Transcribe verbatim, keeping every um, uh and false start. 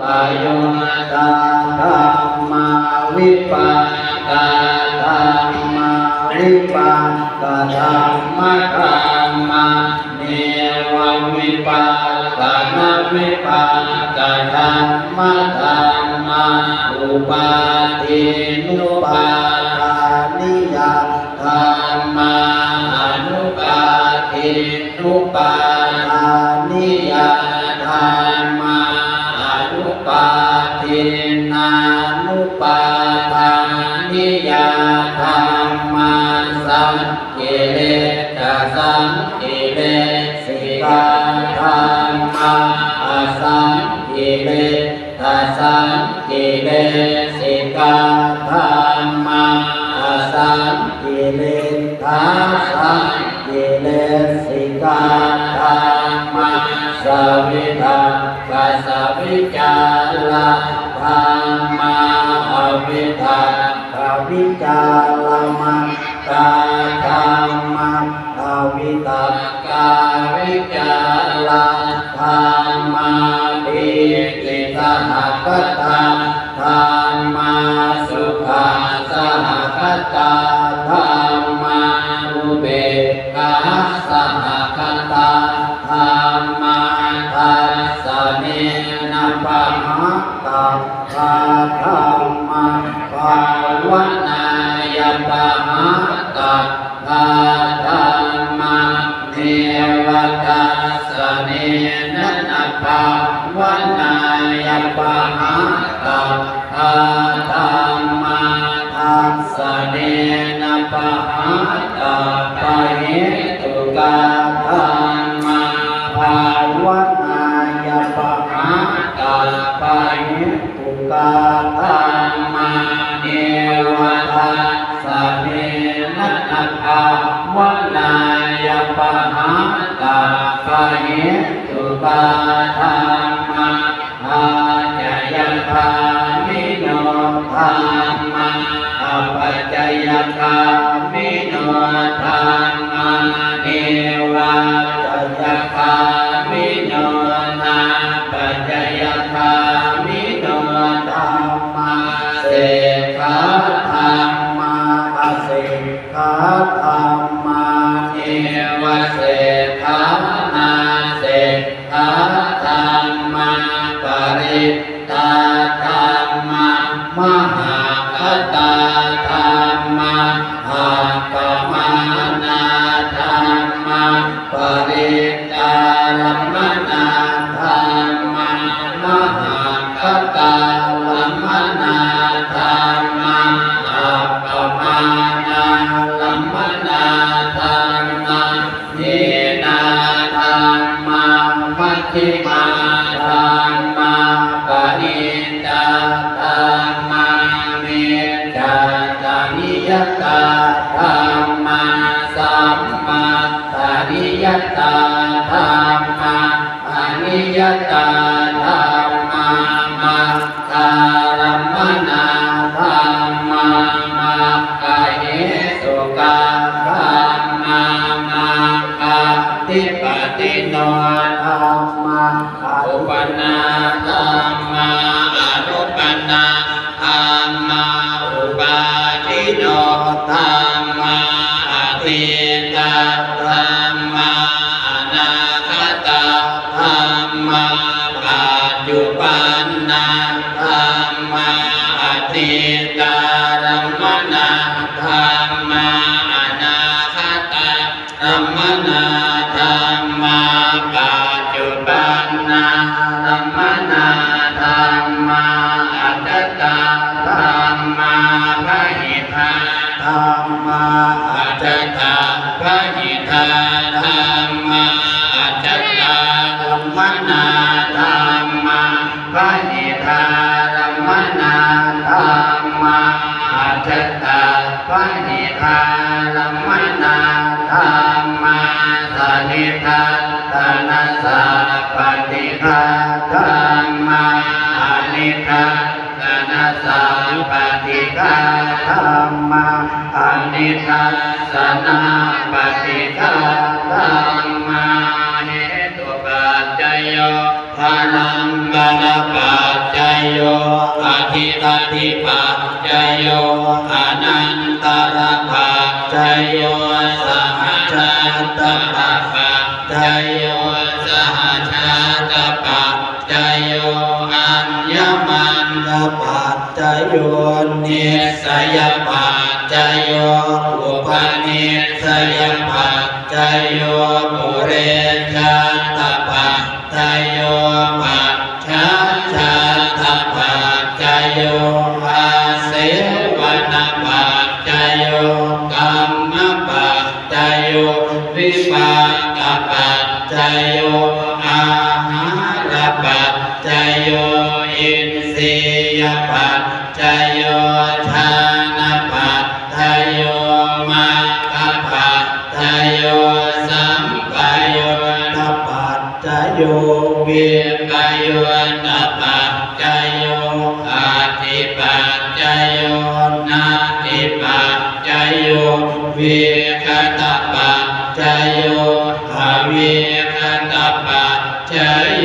Ayuttā dhammā, vipākā dhammā, vipākadhammadhammā, nevavipākanavipākadhammadhammā, upādinupādāniyā dhammā, anupādi nupādāniyā dhammā, anupādinnānupādāniyā dhammā, saṅkileccasaṅkilesikā dhammā, asaṅkile sasaṅkilesikā dhammā, asaṅkiliṭṭhāsaṅkilesikā dhammā, savitakkasavicārā dhammā, avitakkavicāramattā dhammā, avitakkāvicārā dhammā, pītisahagatā dhammā, sukhasahagatā dhammā, upekkhāsahagatā dhammā, dassanena pahātabbā dhammā, bhāvanāya pahātabbā dhammā, neva dassanena na bhāvanāya pahātabbā dhammā, dassanena pahātabbahetukā dhammā, bhāvanāya pahātabbahetukā dhammā, neva dassanena na bhāvanāya pahātabbahetukā dhammā, ācayagāmino dhammā, apacayagāmino dhammā, nevācayagāmino nāpacayagāmino dhammā, sekkhā dhammā, asekkhā dhammā, nevasekkhā nāsekkhā dhammā, parittā dhammā, mahaggatā dhammā, appamāṇā dhammā, parittārammaṇā dhammā, mahaggatārammaṇā dhammā, appamāṇārammaṇā dhammā, hīnā dhammā, majjhimā dhammā, paṇītā dhammā, micchattaniyatā dhammā, sammattaniyatā dhammā, aniyatā dhammā, mag gārammaṇā dhammā, maggahetukā dhammā, maggādhipatino dhammā, arūpā dhammā, arūpaṇā dhammā, upādino dhammā, atītā dhammā, anāgatā dhammā, paccuppannā dhammā, atītārammaṇā dhammā, anāgatārammaṇā dhammā, paccuppannārammaṇā dhammā, ajjhattā dhammā, bahiddhā dhammā, ajjhattabahiddhā dhammā, ajjhattārammaṇā dhammā, bahiddhārammaṇā dhammā, ajjhattabahiddhārammaṇā dhammā, sanidassanasampātikā dhammā, anidassanasampātikā dhammā, anidassanāpātikā dhammā. Hetupaccayo, ālambanapaccayo, paccayo, nissayapaccayo, upanissayapaccayo, purejātapaccayo, pacchājātapaccayo, āsevanapaccayo, kammapaccayo, vipākapaccayo, āhārapaccayo, indriyapaccayo, jhānapaccayo, maggapaccayo, sampayuttapaccayo, vippayuttapaccayo, atthipaccayo, natthipaccayo, vigatapaccayo, avigatapaccayo,